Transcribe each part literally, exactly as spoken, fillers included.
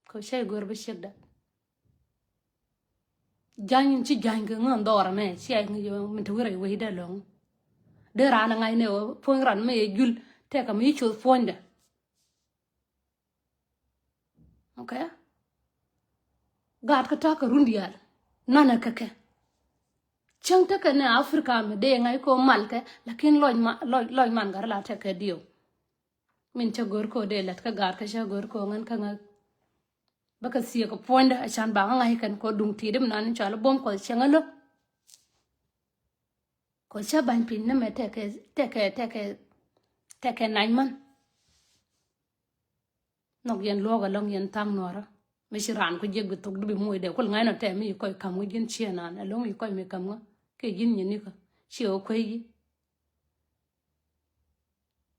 Kɛ cä i̱ go̱r bä ciek dɛ. Ja̱ny in ci ja̱ny kɛ ŋän dhɔr ɛmɛ, cia i̱ ŋi̱c min te wi̱rɛ i̱ wecdɛ lo̱ŋ. Dee raan ɛ ŋa̱cnɛ ɣöö puɔ̱ny ran mɛ yɛ jul, tɛkɛ mi ci coth puɔ̱nydɛ. Okay? Gaat kä ta̱a̱ kɛ run diaal. Nanɛ kɛ kɛ. Cäŋ tekɛ ni Africa mi dee ŋa̱c kɛ ɣöö mal kɛ, lakin lɔc ma-, lɔc, lɔc man gat la tekɛ diw. Min cä go̱r kɛ ɣöö dee lät kä gaat kä cä go̱r kɛ ɣöö ŋän kä ŋäk. Bä kɛ thiee kɛ puɔ̱nydä a can ba ŋa̱c kɛn kɛ ɣöö duŋ ti̱i̱t mi nan in cɔal i̱ buɔ̱m Kuɔth cieŋ alo. Kɛ ɣöö cä ba̱ny piny ni mɛ tekɛ, tekɛ, tekɛ, tekɛ nac män. Nhɔk yɛn luɔ̱ɔ̱k ɛlɔ̱ŋ yɛn tha̱a̱ŋ nuɔ̱ɔ̱rä. Mi ci raan ku jiɛk bi thok di bi muɔcdɛ kul ŋa̱cnɔ tɛm mi ci kɔc ka̱m ŋuc ji̱n ciëë naan ɛlɔ̱ŋ mi ci kɔc mi ka̱m ŋä. Kɛ ji̱n nyin nikä ciɛ ɣä kuec ji̱.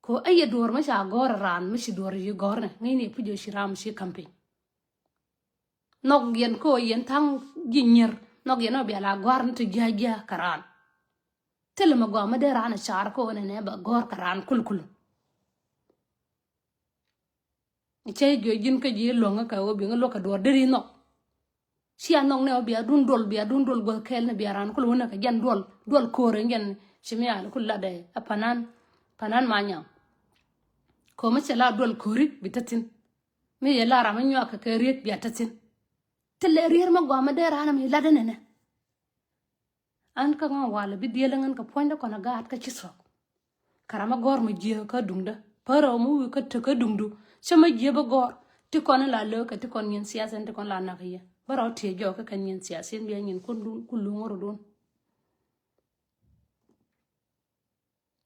Kɛ ɣöö ɛ yɛ duɔ̱ɔ̱r mi ca gɔ̱r ɛ raan mi ci duɔ̱ɔ̱r ci gɔ̱r nɛ ŋäcni ɛ puc ɣöö ci raam ci ka̱m piny. Nhɔk yɛn kɛ ɣöö yɛn tha̱a̱ŋ ji̱ nyier nhɔk yɛn ɣöö bia la gɔ̱a̱r ni ti jia̱a̱ jia̱a̱ kɛ raan. Thilɛ mi gɔaa mi dee raan ɛ caar kɛ ɣöö nɛnɛ bɛ gɔ̱r kɛ raan kulkul. Cä ji̱ ji̱n kä ji̱ luäŋä kɛ ɣöö bi ŋä luäk kɛ duɔ̱ɔ̱r deri nhɔk. Cia nhɔk nɛ ɣöö bia duun duɔl, bia duun duɔl guäth kɛɛl ni bia raan kul wänä kɛ jɛn duɔl, duɔl ko̱o̱rɛ jɛn ci mi al kul latdɛ ɛ panan, panan ma nyaŋ. Ko̱o̱mä cɛ la duɔl ko̱ri bi te thi̱n. Mi yɛ la ram mi nyuak kɛ kɛ riet bia te thi̱n. Thilɛ riet mi gɔaa mi dee raan mi latdɛ nɛnɛ. An kä ŋa̱ walɛ bi dieel ŋän kɛ puɔ̱nydä kɔn a gaat kä ci thuɔ̱k. Kɛ ram a gɔ̱r mi jiääk kä duŋdä. Pärä mi wi̱i̱ kä tek kä duŋdu. Cä mi jiääk bä gɔ̱r. Ti kɔn in la lök kɛ ti kɔn nyin siasa in ti kɔn la nak yɛ. Bä rɔ tiee jɔɔk kä kɛn nyin siasa in bia nyin kun duun, kun luŋ rɔdun.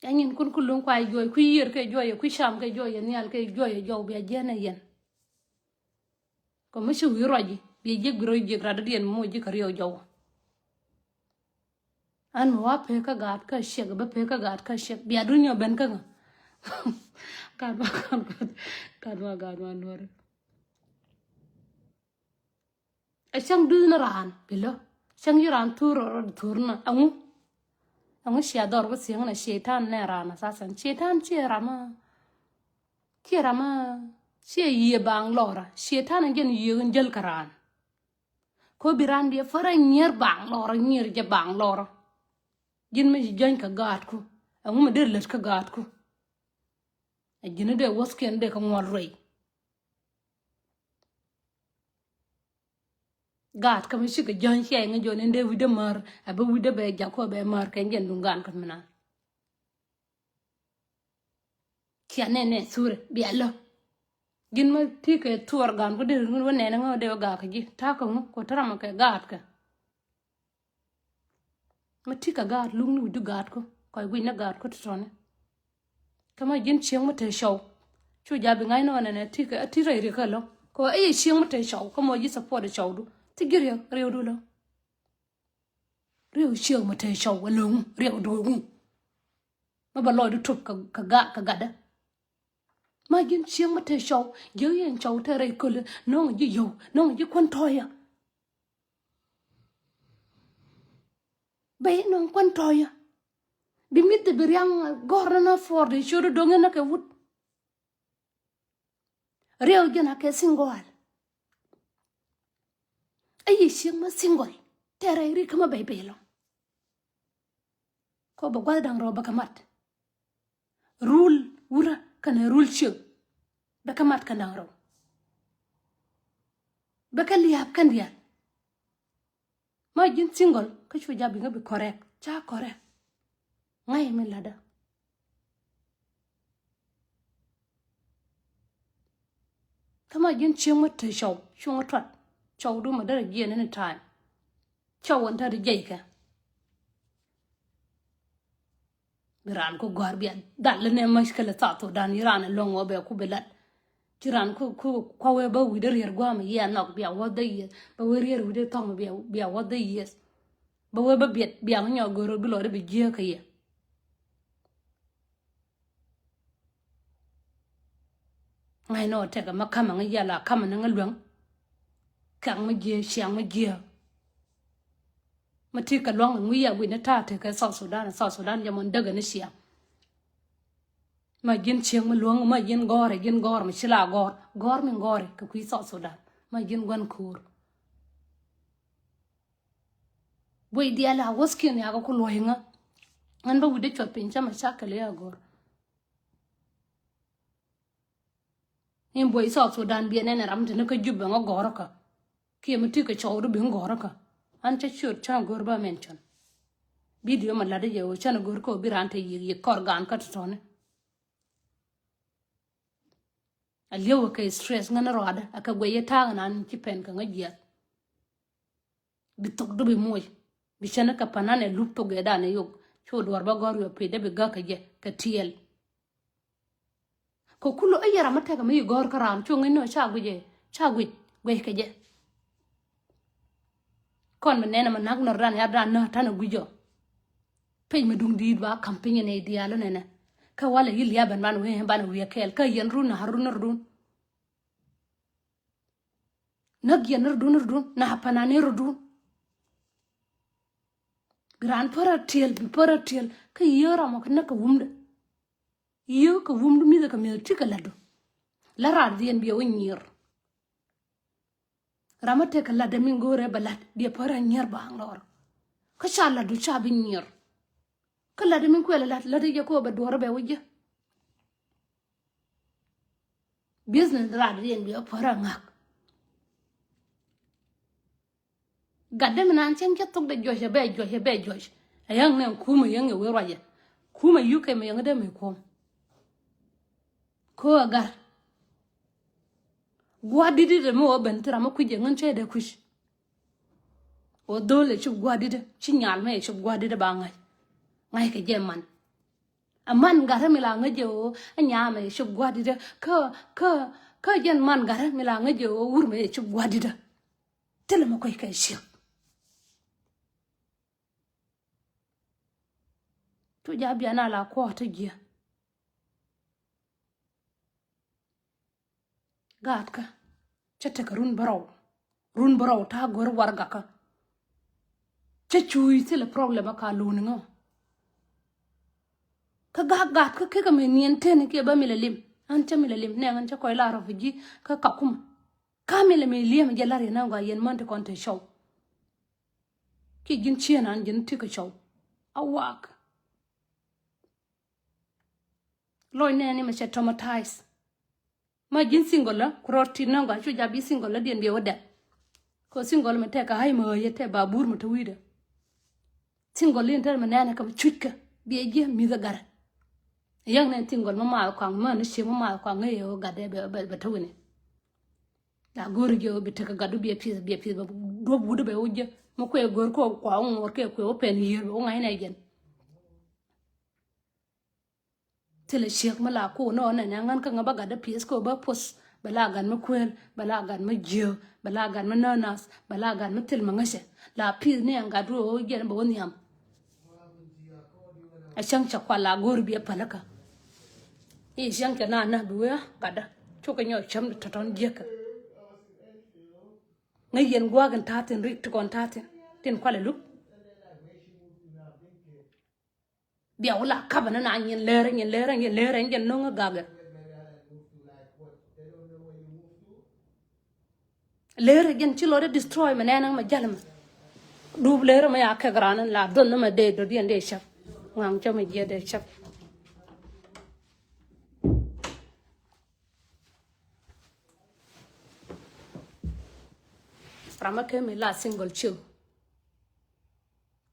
Ɛ nyin kun kun luŋ kua juɔc, kui̱ yiër kɛ juɔc, kui̱ cam kɛ juɔc, nhial kɛ juɔc, jɔw bia jiɛn ɛ yɛn. Kɔ mi ci wi̱i̱ ruac ji̱, bia jiɛk bi rɔ jiɛk rat dɔ̱diɛn mi moc ji̱ kɛ riɛw jɔw. An mi wa pek kä gaat kä ciɛk, bä pek kä gaat kä ciɛk. Bia dunia ben kä ŋa. Gaat ma, gaat ma, gaat ma, gaat ma nuɔri. Ɛ cäŋ duth ni raan bi lo̱. Cäŋ yi raan thur rɔ, rɔ thur ni ɛŋu. Ɛŋu cia dhɔr bä thiäŋ ni cetan nɛ raan asasan. Cetan ciɛ ram a, ciɛ ram a, ciɛ yiëë baŋ lɔra. Cetan jɛn yiëë in jäl kɛ raan. Ko bi raan diɛ färä nyier baŋ lɔra, nyier jɛ baŋ lɔra. Ji̱n mi ci jäny kɛ gaatku. Ɛŋu mi dee lät kɛ gaatku. Ɛ ji̱n dee wäthkiɛn dee kɛ ŋuɔl ruɛy. Gaat kä mi cikɛ jäny cia iŋä jɔn in dee wi̱cdä mär a bä wi̱cdä bɛ jak kɔ bɛ mär kɛ jɛn duŋ gaan kä mi naan. Cia nɛnɛ thurɛ bia lä. Ji̱n mi ti kɛ thuɔr gaan ku dee rin wä nɛnɛ ŋä dee wä gaak kä ji̱ ta̱a̱ kä ŋä ku te ram kɛ gaat kɛ. Mi ti kɛ gaat luk ni wi̱cdu gaatku kɔc guic ni gaatku ti tɔni. Kä ma ji̱n cieŋ mi te cɔw. Cu jabi ŋa̱c nɔ nɛnɛ ti kɛ ti rɛy riek kä lɔ kɛ ɣöö ɛ yi cieŋ mi te cɔw kä mɔ ji̱ support cɔwdu. Ti ji̱ riek riewdu lɔ. Rieu cieŋ mi te cɔw alo̱ŋ riewdu ŋu. Ma ba lɔcdu tup kɛ, kɛ gat, kɛ gatdä. Ma ji̱n cieŋ mi te cɔw ji̱ yɛn cɔw te rɛy köli nɔŋ ji̱ yɔw nɔŋ ji̱ kuän tɔ̱yä. Bɛ inɔŋ kuän tɔ̱yä. Bi mi̱th bi riaŋ gɔ̱r ni nɔ puɔr di ciöt do̱ŋ in nä kɛ wut. Riɛw jɛn a kɛ single. Ɛ yi cieŋ ma single tɛrɛ ri kä ma bɛy bɛy lɔ. Kɔ bɛ gua̱th da̱ŋ rɛw bɛ kɛ mat. Rul wurä kɛnɛ rul ciek bɛ kɛ mat kɛ da̱ŋ rɛw. Bɛ kɛ lia̱a̱p kɛn diaal. Ma ji̱n single kä cu jabi ŋä bi correct ca correct. Ŋa̱c mi latdä. Kä ma ji̱n cieŋ mi te cɔw cuŋ tuat cɔwdu ma derɛ jiɛn any time. Cɔw ɛn te di jiɛckɛ. Bi raan ku gɔ̱a̱r bia dhal ni nɛ mushkila South Sudan yi raan ɛlɔ̱ŋ wä bɛ ku bi lat. Ci raan ku, ku kua wee bä wi̱cdä rier gua̱a̱m yiɛ nhɔk bia wäth dä yieth bä wee rier wi̱cdä thɔŋ bia, bia wäth dä yieth. Bä wee bä biɛt bia ŋä nyɔk go̱r bi lɔri bi jiääk kä yɛ. Ŋa̱c nɔ tɛkɛ ma ka̱mɛ ŋä yɛl a ka̱mɛ ni ŋä luäŋ. Kɛŋ mi jiääk ciaŋ mi jiääk. Ma ti kɛ luaŋ ŋu yɛ wi̱c ni ta̱a̱ tekɛ South Sudan, South Sudan jɛ mɔn dägɛ ni ciaŋ. Ma ji̱n cieŋ mi luäŋ ma ji̱n gɔ̱rɛ ji̱n gɔ̱r mi ci la gɔ̱r gɔ̱r mi gɔ̱rɛ kɛ kui̱ South Sudan. Ma ji̱n gua̱n ko̱o̱r. Buɔy diaal a wäthkiɛn yakä ku luɔ̱c ŋä. Ɣän bä wi̱cdä cuɔth piny cä mashakil i̱ a gɔ̱r. In buɔy South Sudan biɛ nɛn ɛ ram te ni kä Jubɛ ŋä gɔ̱rä kä. Kiɛ mi ti kɛ cɔwdu bi ŋä gɔ̱rä kä. An cä ciöt cä gɔ̱r bä mention. Video ma lat i̱ jɛ ɣöö cä ni gɔ̱r kä ɣöö bi raan te yiëk yiëk kɔr gaan kä tɔ̱tɔ̱ni. A li̱ew kɛ stress ŋän rɔadä a kɛ guɛc i̱ ta̱a̱ nan ci pɛn kɛ ŋä jiath. Bi thok du bi moc bi cɛn kɛ panan ɛ lup thok ɛ dan ɛ yok. Cu duɔr bä gɔr yɔ pec dee bi gäk kɛ jɛ kɛ tiɛl. Kɛ kulo ɛ yɛra mä tɛk mi yi gɔr kä ran cu ŋäc nɔ ca guic ɛ ca guic guic kɛ jɛ. Kɔn mi nɛn ma nak nɔr dan yar dan nä tan ɛ guic ɔ. Pec mi duŋ diit ba kam piny ɛ nɛ diaal ɔ nɛnɛ. Kä walɛ yi liabɛn ban wee ban wiɛ kɛɛl kä yɛn run na run run. Näk yɛn rɔ̱dun rɔ̱dun na panani rɔ̱dun. Bi raan pärä tiɛl bi pärä tiɛl kä yiëë ramɔ kɛ näk kɛ wumdä. Yiëë kɛ wumdu mi̱thɛ kɛ mi̱thɛ ti kɛ latdu. La raar dhiɛn biɛ wä nyier. Ramɔ tëë kɛ latdɛ min go̱o̱rɛ bɛ lat biɛ pärä nyier baaŋ lɔr. Kä ca latdu ca bi nyier. Kä latdɛ min kuɛl lat latdɛ jɛ kɛ wä bɛ duɔrä bɛ wä jɛ. Business rat riɛn bi ɔ pärä ŋak. Gat dee mi naan cieŋ cä thok dee juɔc ɛ bɛ juɔc ɛ bɛ juɔc. Ɛ yäŋ nɛ kumɛ yäŋ ɛ wee ruacɛ. Kumɛ U K mɛ yäŋ dee mi kuɔm. Ko ɛ gar. Gua̱a̱r di̱t di̱t mi wä ben ti ram mi kui̱c ɛ ŋän cɛ dee kui̱c. Wä dhol ɛ cip gua̱a̱r di̱t ci nyal mɛ ɛ cip gua̱a̱r di̱t ba ŋa̱c. Ŋa̱c kɛ jɛ man. A man gatdä mi la ŋäc jɛ ɣöö a nyamɛ yɛ cop gua̱di̱dä kä kä kä jɛn man gatdä mi la ŋäc jɛ ɣöö wur mɛ yɛ cop gua̱di̱dä. Thilɛ mɛ kuec kɛ ciek. Cu ja̱ bian a la kuɔɔt tä jiɛ. Gaatkä cä tekɛ run bärɔw. Run bärɔw ta̱a̱ go̱r warɛgakä. Cä cuuc thilɛ problem a ka luuni ŋä. Kä gaak gaatkä kekɛ mi niɛn teni kiɛ bä mi lɛ lim. An cä mi lɛ lim nɛ ɣän cä kɔc la refugee kä Kakuma. Ka mi lɛ mi liɛm jɛ lar yɛn a gɔaa yɛn män ti kɔn te cɔw. Kiɛ ji̱n cieen an ji̱n ti kɛ cɔw. A waak. Lɔc nɛɛni mɛ cɛ traumatize. Ma ji̱n single la ku rɔɔd tit nɔŋ gɔaa cu ja̱ bi single la diɛn biɛ wä dɛp. Kɛ single mɛ tɛk a ha̱y mɛ ɣäyɛ tɛk ba buur mɛ te wi̱i̱dɛ. Single in tɛr mɛ nɛɛni kɛ mɛ cuc kɛ biɛ jiɛ mi̱th ɛ gatdɛ. Yäŋ nɛn single mɛ maath kɔaŋ mɛ ni ciek mɛ maath kɔaŋ ŋäc ɛ ɣöö gatdɛ bɛ bɛ te wi̱ni. La go̱o̱ri jɛ ɣöö bi tekɛ gatdu biɛ pi̱th biɛ pi̱th bɛ duɔ̱p wut bɛ wä jiɛ mɛ kuɛ go̱o̱r kɛ kua wä ŋuɔr kɛ kuɛ wä pɛn yiëër bɛ wä ŋa̱cnɛ jɛn. Thilɛ ciek mi la ko̱o̱n ɔ nɛnɛ ŋän kä ŋä bä gat dä pi̱eth kɛ ɔ bä puɔth bɛ la gat mi kuël bɛ la gat mi jiääk bɛ la gat mi näänath bɛ la gat mi thil mi ŋäcɛ la pi̱eth ni ɛn gat ruɔ̱ jɛn bɛ wä nhiam. A cäŋ cɛ kual la go̱o̱r biɛ pälikä. I̱ cäŋ cɛ na nä bi wee gat dä cukɛ nyɔk cäm tɔ̱tɔ̱n jiäkä. Ŋäc yɛn gua̱a̱k in ta̱a̱ thi̱n rik ti kɔn ta̱a̱ thi̱n tin kualɛ lup. Bia wä la kapɛ ni na nyin lɛrɛ nyin lɛrɛ nyin lɛrɛ nyin no̱ŋ gagɛ. Lɛrɛ jɛn ci lɔt destroy mɛ nɛnɛ mɛ jal mɛ. Dup lɛrɛ mɛ ya kɛk ran la dhon mɛ dee dɔ̱diɛn dee cäp. Ŋaŋ cä mɛ jiɛ dee cäp. Ramä kɛ mi la single ciw.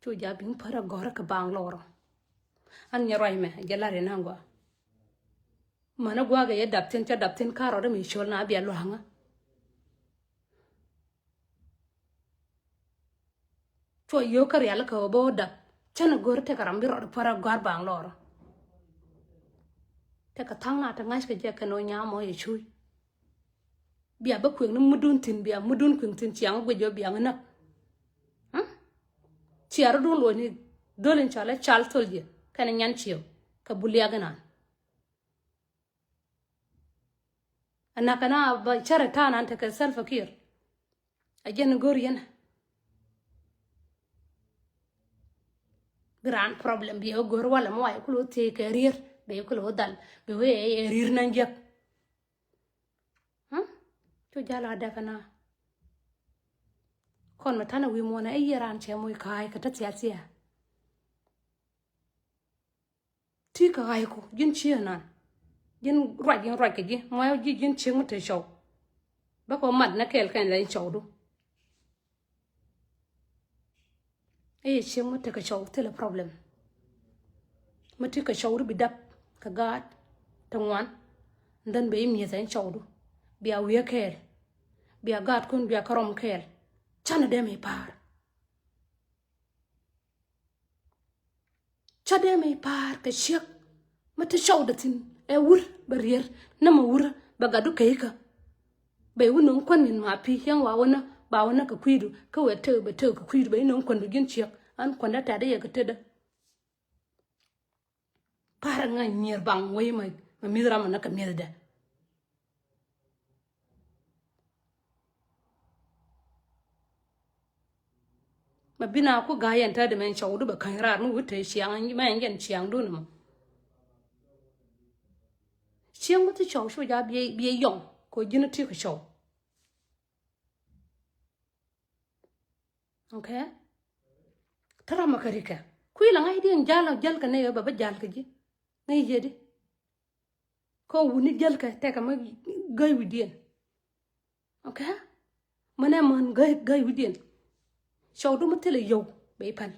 Cu ja biŋ pärä gɔrä kɛ baŋ lɔrɔ. An nyɛ ruac mɛ jɛ lar yɛ naŋ gɔaa. Mänä gua̱a̱k ɛ yɛ dap thi̱n cä dap thi̱n ka̱r rɔɔdä mi col na bia lua̱ŋä. Cuɔ yio̱o̱k kä rialikä ɣöö bä wä dap cänɛ go̱r tekɛ ram bi rɔɔdä pärä gɔ̱a̱r baŋ lɔrɔ. Tekɛ tha̱a̱ŋ na te ŋa̱ckɛ jɛ kɛn ɣöö nyam ɔ yɛ cuuc. Bia bä kuëŋni mudun thi̱n bia mudun kuëŋ thi̱n ciaŋ guic ɣöö bia ŋä näk. Ciarodun luɔ̱c ni dhöl in cɔalɛ cal thol jiɛ kɛn nyan ciëw kɛ buliak inan. Ɛ nakä na bä cärɛ ta̱a̱ nan tekɛ Salva Kiir. Ɛ jɛn go̱r yɛn. Bi raan problem bi ɛ go̱r walɛ mɔ wa yɛ kulɛ wä thiec kɛ rier bɛ yɛ kulɛ wä dhal bɛ wä yɛ rier nan jiäk. Cu jal a dɛk ɛna. Kɔn mɛ tanɛ wi̱i̱ muɔnɛ ɛ yiëë raan cɛ moc ka̱a̱c kɛ tä thia̱thia̱. Ti kɛ ɣa̱c ku ji̱n cië nan. Ji̱n ruac ji̱n ruac kɛ ji̱ mua̱a̱ ji̱ ji̱n ciëŋ mi te cɔw. Bä kɛ mat nɛ kɛɛl kɛn lɛ in cɔwdu. I̱ ciëŋ mi tekɛ cɔw thilɛ problem. Mi ti kɛ cɔwdu bi dap kɛ gaat te ŋuan. Ndän bɛ i̱ mi̱eth ɛn cɔwdu bia wi̱i̱ kɛɛl. Bia gaatkun bia kärɔm kɛɛl. Canɛ dee mi pa̱a̱r. Ca dee mi pa̱a̱r kɛ ciek. Ma ti cɔwdɛ thi̱n ɛ wur bɛ rier. Nä ma wur bɛ gatdu kɛ ikä. Bɛ wä no̱ŋ kuän in ma pi̱ yɛn wa wä nä ba wä nä kɛ kui̱du kä wɛ tëk bɛ tëk kɛ kui̱du bɛ wä no̱ŋ kuändu ji̱n ciek. An kuändä tɛ̈t i̱ yɛ kɛ tetdä. Pa̱a̱r ŋa̱c nyier baŋ wei ma mi̱th ram ma nä kɛ mi̱thdɛ. Ma bina ku ga̱a̱c ɛn tätdɛ mɛn cɔwdu bɛ käny raar mi wi̱i̱ te ciaŋ mɛn jɛn ciaŋdun mɔ. Ciaŋ mi ti cɔw cu ja biɛ biɛ yɔŋ kɛ ji̱n ti kɛ cɔw. Okay. Te ram a kɛ rikɛ kui̱ la ŋa̱cdiɛn jal a jäl kɛ nɛy ɛ bɛ bä jal kɛ ji̱. Ŋäc yet di. Kɔn wuni jäl kɛ tɛkɛ mä gäy wi̱diɛn. Okay. Mänɛ män gäy gäy wi̱diɛn. Cɔwdu mä thilɛ yɔw bɛ i̱ päl.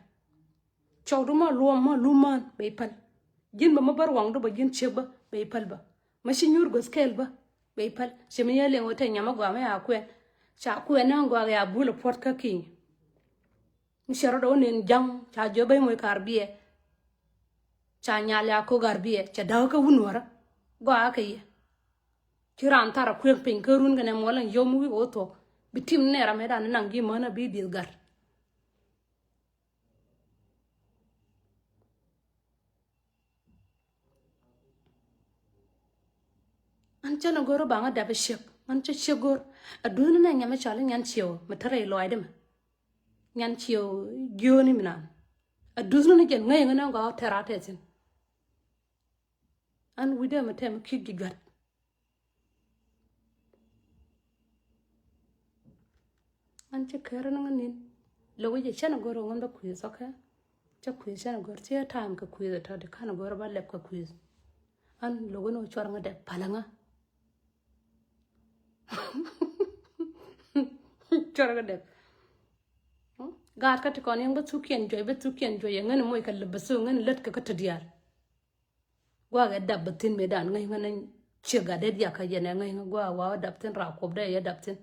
Cɔwdu mä luɔm mä lum män bɛ i̱ päl. Ji̱n bä mä bär waŋdu bä ji̱n ciek bä bɛ i̱ päl bä. Mä ci nyuur guäth kɛɛl bä bɛ i̱ päl. Ci mi yɛ liɛŋ wä te nyam a gɔaa mä ya kuɛn. Ca kuɛn ni ɣän gɔaa kɛ ya bul a puɔt kä ki̱ny. Mi cɛ rɔ̱dɛ wä nen ja̱ŋ ca jiɔ ben moc ka̱r biɛ. Ca nyal ya ko̱k ga̱r biɛ cɛ da̱k kä wun wärä. Gɔaa kɛ yɛ. Ci raan thar a kuëk piny kä run kɛnɛ muɔl ɛn yom wi̱i̱ wä thuɔ̱k bi tim nɛ ram ɛ dan naŋ ji̱ män a bi dieth ga̱r. An cä ni go̱r baŋä dap ɛ ciek an cä ciek go̱r. A duuni nɛ nyam ɛ cɔal i̱ nyan ciew mɛ tärɛ i̱ lɔaacdä mɛ. Nyan ciew jiööni mi naan a duuni ni jɛn ŋäc ŋä ni gɔaa tɛr a tɛth thi̱n. An wi̱cdä mɛ tɛm ki̱i̱k ji̱ jua̱t. An cä kɛɛr ni ŋä nin. Lo̱k i̱ jɛ cɛn a go̱r ɣän bä kui̱th, okay. Cä kui̱th cɛn a go̱r thiee ta̱a̱m kɛ kui̱th a tɔ̱ di ka̱n a go̱r bä lɛp kɛ kui̱th. An lo̱k i̱ ni wä cuɔr ŋä dɛ palä ŋä. Cuɔr ŋä dɛ. Gaat kä ti kɔn yɛn bä thukiɛn juɔc bä thukiɛn juɔc yɛ ŋän moc kɛ lɛ bä thuk ŋän lät kɛ kä ti diaal. Gua̱a̱k ɛ dap bä thi̱n mëë dan ŋäc ŋän ciek gat det yakä yɛn ɛ ŋäc ŋä gua̱a̱k wa̱a̱ dap thi̱n raak kuɔp dee yɛ dap thi̱n.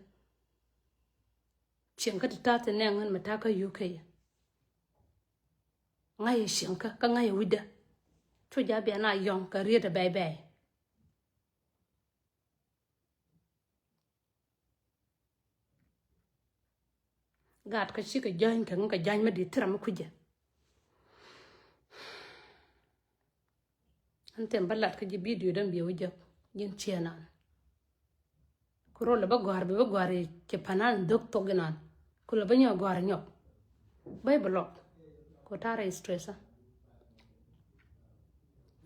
Cieŋ kä ti ta̱a̱ thi̱n nɛ ŋän mɛ ta̱a̱ kä yuk kɛ yɛ. Ŋa̱c ɛ cieŋ kä kä ŋa̱c ɛ wi̱cdä. Cu ja̱ bian a yɔ̱ŋ kɛ riet ɛ bɛy bɛy. Gaat kä cikɛ jäny kɛ ŋä kɛ jäny mä di̱t thira mä kui̱cɛ. An thɛm bä lat kä ji̱ bidio däm biɛ wä jek ji̱n ciɛ nan. Ku rol lɛ bä gɔ̱a̱r bi bä gɔ̱a̱r i̱ ci panan dhök thok inan. Ku lɛ bä nyɔk gɔ̱a̱r inyɔk. Bä i̱ bä lɔk ku ta̱rɛ i̱ stresa.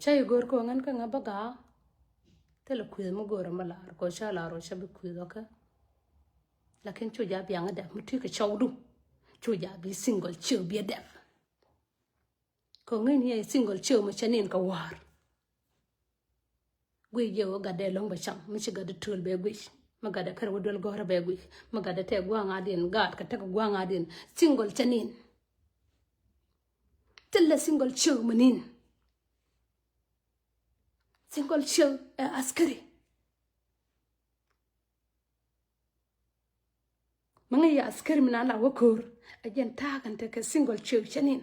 Cä i̱ go̱o̱r kɛ wä ŋän kä ŋä bä ga̱a̱. Thilɛ kui̱th mi go̱o̱r ɛmɛ la̱r kɛ wä cä la̱r wä cä bi kui̱th ɔkä. Lakin cu ja̱ biaŋä dɛp mi tui̱ kɛ cɔwdu. Cu ja̱ bi single ciek biɛ dɛp. Kɛ ŋäcni yɛ single ciek mi cɛ nin kɛ wa̱a̱r. Guic yɛ wä gatdɛ lo̱ŋ bɛ cam mi ci gatdɛ töl bɛ guic mi gatdɛ kär wä duel gɔ̱rä bɛ guic mi gatdɛ tɛ gua̱a̱ŋ adiɛn gaat kɛ tekɛ gua̱a̱ŋ adiɛn. Single cɛ nin. Thilɛ single ciek mi nin. Single ciek ɛ askari. Mä ŋäc yɛ askari mi na la wä ko̱r. Ɛ jɛn ta̱a̱ kɛn tekɛ single ciek cɛ nin.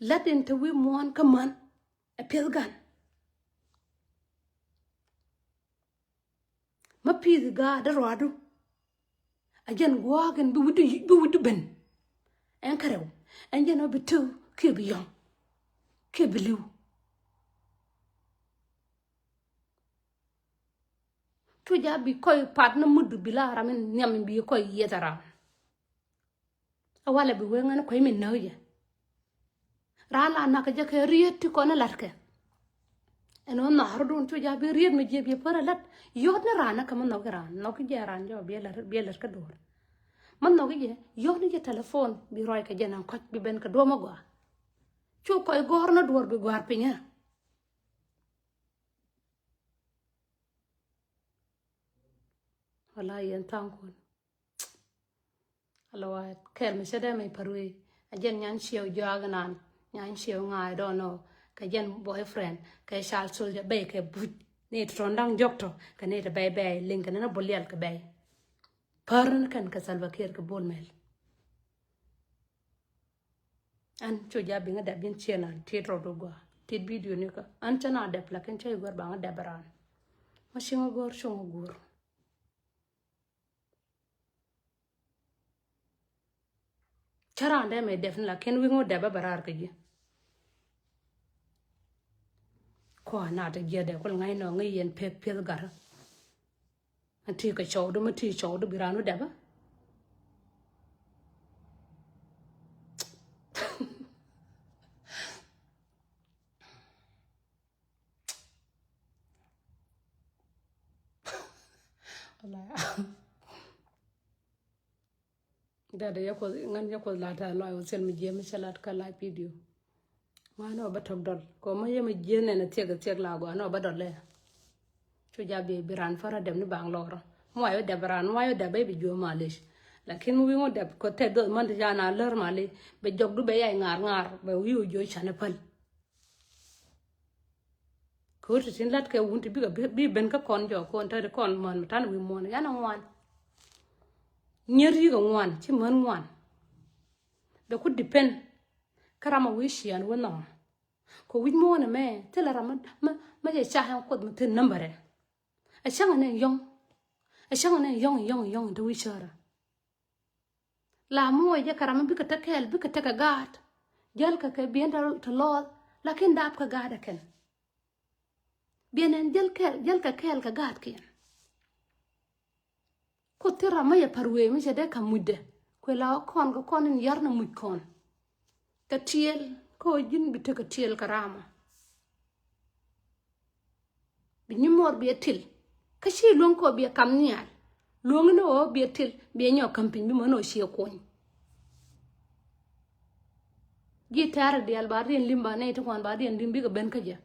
Lat in te wi̱i̱ muɔ̱ɔ̱n kä män ɛ piɛth gan. Mä pi̱i̱th gaat dee ruaadu. A jɛn gua̱a̱k in bi wi̱cdu bi wi̱cdu ben. Ɛn kärɛw ɛn jɛn ɔ bi tëk kiɛ bi yɔ̱ŋ kiɛ bi li̱w. Cu ja̱ bi kɔc pat ni mutdu bi la ram in nhiam in bi kɔc yieth aram. A walɛ bi wee ŋän kuec min näk jɛ. Raan la nak kɛ jɛ kɛ riet ti kɔn ɛ latkɛ. Ɛn ɣän nhɔakdun cu jɛ a ben riet mi jiɛ biɛ pär a lät. Yɔt ni raan kä mi nhɔki raan, nhɔki jɛ raan jɔ biɛ lät, biɛ lät kä duɔ̱ɔ̱r. Mi nhɔki jɛ, yɔt ni jɛ telephone bi ruac kɛ jɛ naŋ kɔc bi ben kɛ duɔ̱ɔ̱r mi gɔaa. Cu kɔc gɔ̱r ni duɔ̱ɔ̱r bi gɔ̱a̱r piny ɛ. Wala yɛn thaŋkun. Ala wa kɛl mi cɛ dee mi pär wee. A jɛn nyan ciɛw jɔak nan. Nyan ciɛw ŋa̱a̱, I don't know. Kɛ jɛn boyfriend. Kɛ child soldier bɛy kɛ buc. Ni ti tɔn daŋ jɔk tɔ. Kɛ ni ti bɛy bɛy liŋ kɛ ni na bol yal kɛ bɛy. Pär ni kɛn kɛ Salva Kiir kɛ Bol Mel. An cu ja biŋä dɛp ji̱n ciɛ nan tit rɔɔdu gua tit video ni kä an cä na dɛp lakin cä i̱ gɔr baŋä dɛp ran. Ma ciŋä gɔr cuŋä gur. Cä ran dɛ mɛ dɛp ni lakin wi̱ŋ wä dɛp a bɛ raar kä ji̱. Kua na te jiɛ dɛ kul ŋa̱c nɔ ŋäc yɛn pek pieth gat. An ti kɛ cɔwdu ma ti cɔwdu bi ran wä dɛp a. Dada yɛ kuoth ŋän yɛ kuoth lat a lɔc wä thil mi jiɛ mi cɛ lat kä live video. Ŋuan ɔ bä tɔk dɔl kɔ ma yɛ mi jiɛ nɛn a thiɛk a thiɛk la gɔan ɔ bä dɔl lɛ. Cu ja bi bi ran fara dɛm ni baŋ lɔrɔ. Muay wä dɛp ran muay wä dɛp bä bi juɔ malic. Lakin mi wi̱ŋ wä dɛp kɔ tɛth dhoth man ti ca na lär malic bɛ jɔk du bɛ yay ŋaar ŋaar bɛ wi̱i̱ wä juɔ canɛ päl. Kɛ ɣöö ti tin lat kɛ wun ti bikɛ bi ben kä kɔn jɔk kɔn te ti kɔn män mi tan wi̱i̱ muɔ̱n yan a ŋuan. Nyier yikɛ ŋuan ci män ŋuan. Bɛ ku depend kä ram a wi̱i̱ cian wä nhɔk. Kɛ wi̱c muɔ̱ɔ̱n ɛmɛ thilɛ ram ma ma jɛ ca ɛn kuoth mi thil nambärɛ. Ɛ cäŋ ɛn ɛn yɔ̱ŋ. Ɛ cäŋ ɛn ɛn yɔ̱ŋ yɔ̱ŋ yɔ̱ŋ in te wi̱i̱ cärä. La muɔc jɛ kɛ ram mi bikɛ te kɛɛl bikɛ tekɛ gaat. Jäl kɛ kɛ biɛn te lɔɔth lakin dap kɛ gaat ɛ kɛn. Biɛn ɛn jäl kɛɛl jäl kɛ kɛɛl kɛ gaatkiɛn. Kuoth thil ram mi yɛ pär wee mi cɛ dee ka̱m mucdɛ kuɛ la ɣä kɔn kɛ kɔn in yar ni muc kɔn. Kɛ tiɛɛl kä ɣä ji̱n bi tekɛ tiɛɛl kɛ ramɔ. Bi nyi muɔɔr biɛ til kä ci luäŋ kɔ biɛ kam nhial. Luäŋ ni ɣä biɛ til biɛ nyɔk ka̱m piny bi män ɣä ciɛ kuɔny. Ji̱ tɛ̈r diaal ba riɛn lim ba nɛy ti kuan ba riɛn lim bikɛ ben kä jɛ.